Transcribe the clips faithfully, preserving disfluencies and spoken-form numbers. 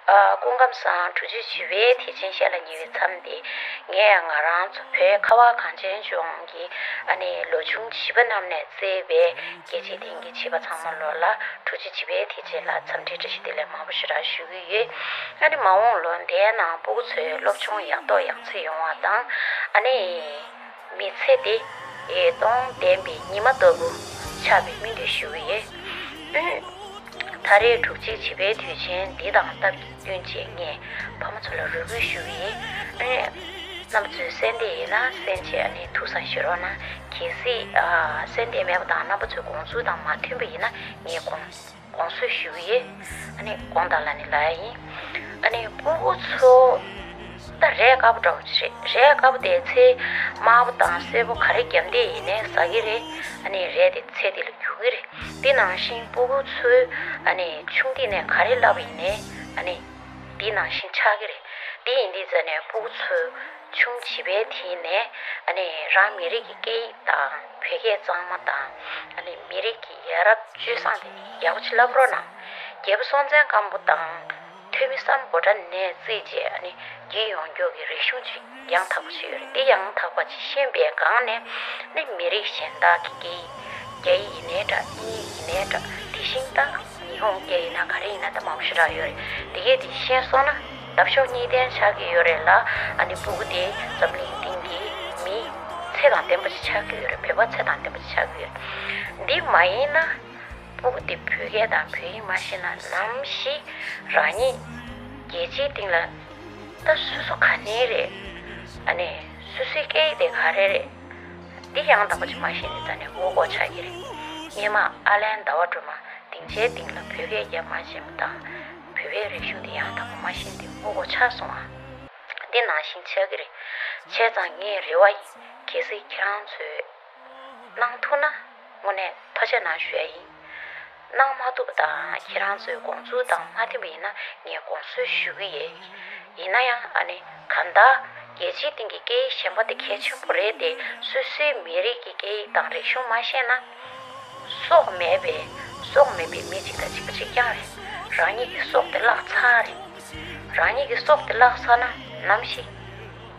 ཨ། སྐུ་ཁམས་བཟང་། དྲུག་ཅུ་བཞི་པའི་དུས་ཆེན་བཤད་ལ་ཉེ་བའི་མཚམས་འདི། ངས་ང་རང་ཚོ་བོད་ཁ་བ་གངས་ཅན་ལྗོངས་ཀྱི་ཨ་ནི་ལོ་ཆུང་བྱིས་པ་རྣམས་ནས་བརྩིས་པའི་རྒྱལ་སྤྱིའི་སྟེང་གི་བྱིས་པ་ཚང་མ་ལོ་ལ་དྲུག་ཅུ་བཞི་པའི་དུས་ཆེན་ལ་འཚམས་འདྲི་བཀྲ་ཤིས་བདེ་ལེགས་མང་པོ་ཞེ་དྲག་ཞུ་གི་ཡོད། ཨ་ནི་མ་འོངས་ལོ་འདིའི་ནང་སྤུ་གུ་ཚོའི་སློབ་སྦྱོང་ཡག་ཐོག་ཡག་བརྩེགས་ཡོང་བ་དང་། ཨ་ནི་མི་ཚེ་འདི་ཡིད་སྟོང་ལྡན་པའི་ཉི་མ་ལྟ་བུ་ཆགས་པའི་སྨོན་འདུན་ཞུ་གི་ཡོད། ཨུམ། ད་རེས་དྲུག་ཅུ་བཞི་པའི་དུས་ཆེན་འདི་དང་སྟབས་བསྟུན་བྱས་ངས་ཕ་མ་ཚོ་ལ་རེ་སྐུལ་ཞུ་གི་ཡིན། ཨེ། རྣམ་པ་ཚོས་གསན་བསྡད་ཡིན་ན་གསན་བྱས་ཨ་ནི་ཐུགས་བསམ་བཞེས་རོགས་གནང་། གལ་སྲིད་ཨ་གསན་བསྡད་མེད་པ་དང་རྣམ་པ་ཚོའི་དགོངས་ཚུལ་དང་མ་མཐུན་པ་ཡིན་ན་ངས་དགོངས་དགོངས་གསོལ་ཞུ་གི་ཡིན། ཨ་ནི་དགོངས་དག་ལ་ནི་ལབ་ཡ་ཡིན། ཨ་ནི་སྤུ་གུ་ཚོ་ད་རས་དཀར་པོ་འདྲ་བོ་ཅིག་རེད། རས་དཀར་པོ་དེ་ཚེ་དམར་པོ་དང་སེར་པོ་ག་རེ་བརྒྱབ་བསྡད་ཡིན་ནའི་ཟ་གི་རེད། ཨ་ནི་རས་དེ་ཚེ་འདི་ལ་རྒྱུག་གི་རེད། འདི་ནང་བཞིན་སྤུ་གུ་ཚོས་ཨ་ནི་ཆུང་དུས་ནས་ག་རེ་བསླབས་པ་ཡིན་ནའི་ཨ་ནི་འདི་ནང་བཞིན་ཆགས་ཀྱི་རེད། འདི་ཡིན་དུས་ཙ་ནས་སྤུ་གུ་ཚོས་ཆུང་བྱིས་པའི་དུས་ནས་ཨ་ནི་རང་མི་རིགས་ཀྱི་སྐད་ཡིག་དང་བོད་སྐད་གཙང་མ་དང་། ཨ་ནི་མི་རིགས་ཀྱི་ཡ་རབས་སྤྱོད་བཟང་དེ་ཡག་པོ་ཅིག་བསླབ་རོགས་གནང་། རྒྱལ་པོ་སྲོང་བཙན་སྒམ་པོ་དང་ཐོན་མི་སམ་བྷོ་ཊ་ནས་བརྩིས་བྱས་ཨ་ནི་བརྒྱུད་ཡོང་མཁན་གྱི་རིག་གཞུང་ཅིག་ཡང་དག་པ་ཅིག་ཡོད་རེད། འདི་ཡང་དག་པ་ཅིག་ཤེས་པའི་སྒང་ནས་ནི་མི་རིགས་གཞན་དག་གི་སྐད་ཡིག་རྒྱ་ཡིག་ཡིན་ནའི་འདྲ། དབྱིན་ཡིག་ཡིན་ནའི་འདྲ། དེ་བཞིན་ད་ཉི་ཧོང་སྐད་ཡིན་ན་ག་རེ་ཡིན་ན་ད་མང་པོ་ཞེ་དྲག་ཡོད་རེད། དེ་གས་དེ་ཤེས་སོང་ན་འདབ་གཤོག་གཉིས་ལྡན་ཆགས་ཀྱི་ཡོད་རེད་ལ། ཨ་ནི་སྤུ་གུ་དེ་འཛམ་གླིང་སྟེང་གི་མི་ཚད་དང་ལྡན་པ་ཅིག་ཆགས་ཀྱི་ཡོད་རེད། བོད་པ་ཚད་དང་ལྡན་པ་ཅིག་ཆགས་ཀྱི་ཡོད་རེད། འདི་མ་ཡིན་ན་སྤུ་གུ་དེ་བོད་སྐད་དང་བོད་ཡིག་མ་ཤེས་ན་ནམ་ཞིག་རང་ཉིད་རྒྱལ་སྤྱིའི་སྟེང་ལ་ད་སོ་སོ་ག་ནས་རེད། ཨ་ནི་སོ་སོའི་སྐད་ཡིག་དེ་ག་རེ་རེད། འདི་ཡང་དག་པ་ཅིག་མ་ཤེས་ནས་ད་ནས་མགོ་སྐོར་ཆགས་ཀྱི་རེད། སྔོན་མ་ཨ་ལན་ཟླ་བ་སྒྲོལ་མ་སྡིངས་ཆའི་སྟེང་ལ་བོད་སྐད་རྒྱབ་མ་ཤེས་པ་དང་། བོད་པའི་རིག་གཞུང་འདི་ཡང་དག་པ་མ་ཤེས་ཏེ་མགོ་སྐོར་ཆགས་སོང་ཨ། འདི་ནང་བཞིན་ཆགས་ཀྱི་རེད། བྱས་ཙང་ངའི་རེ་བ་ཡིན། གལ་སྲིད་ཁྱེད་རང་ཚོས་གནང་ཐུབ་ན་དངོས་གནས་ཐུགས་རྗེ་གནང་ཞུ་ཡ་ཡིན། གནང་མ་ཐུབ་པ་དང་ཁྱེད་རང་ཚོའི་དགོངས་ཚུལ་དང་མ་མཐུན་པ་ཡིན་ན་ངས་དགོངས་གསོལ་ཞུ་གི་ཡིན། ཡིན་ན་ཡང་ཨ་ནི་གང་ལྟར་རྒྱལ་སྤྱིའི་སྟེང་གི་སྐད་ཡིག་གཞན་པ་དེ་གལ་ཆེན་པོ་རེད་དེ། སོ་སོའི་མི་རིགས་ཀྱི་སྐད་ཡིག་དང་རིག་གཞུང་མ་ཤེས་ན་སྲོག་མེད་པའི་སྲོག་མེད་པའི་མི་གཅིག་དང་གཅིག་པ་གཅིག་རྐྱང་རེད། རང་ཉིད་ཀྱི་སྲོག་དེ་བརླག་ཚར་རེད། རང་ཉིད་ཀྱི་སྲོག་དེ་བརླག་ཚར་ན་ནམ་ཞིག་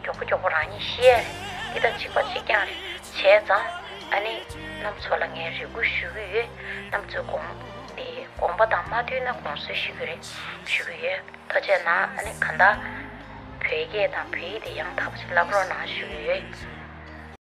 མགྱོགས་པོ་མགྱོགས་པོ་རང་ཉིད་ཤི་ཡ་རེད། འདི་དང་གཅིག་པ་གཅིག་རྐྱང་རེད། བྱས་ཙང་ཨ་ནི་རྣམ་ཚོ་ལ་ངས་རེ་སྐུལ་ཞུ་གི་ཡོད། རྣམ་ཚོའི་དགོངས་དེ་དགོངས་པ་དང་མ་མཐུན་ན་དགོངས་གསོལ་ཞུ་གི་རེད། ཞུ་གི་ཡོད། ཐུགས་རྗེ་གནང་། ཨ་ནི་གང་ལྟར་བོད་སྐད་དང་བོད་ཡིག་དེ་ཡང་དག་པ་ཞིག་བསླབ་རོགས་གནང་ཞུ་གི་ཡོད།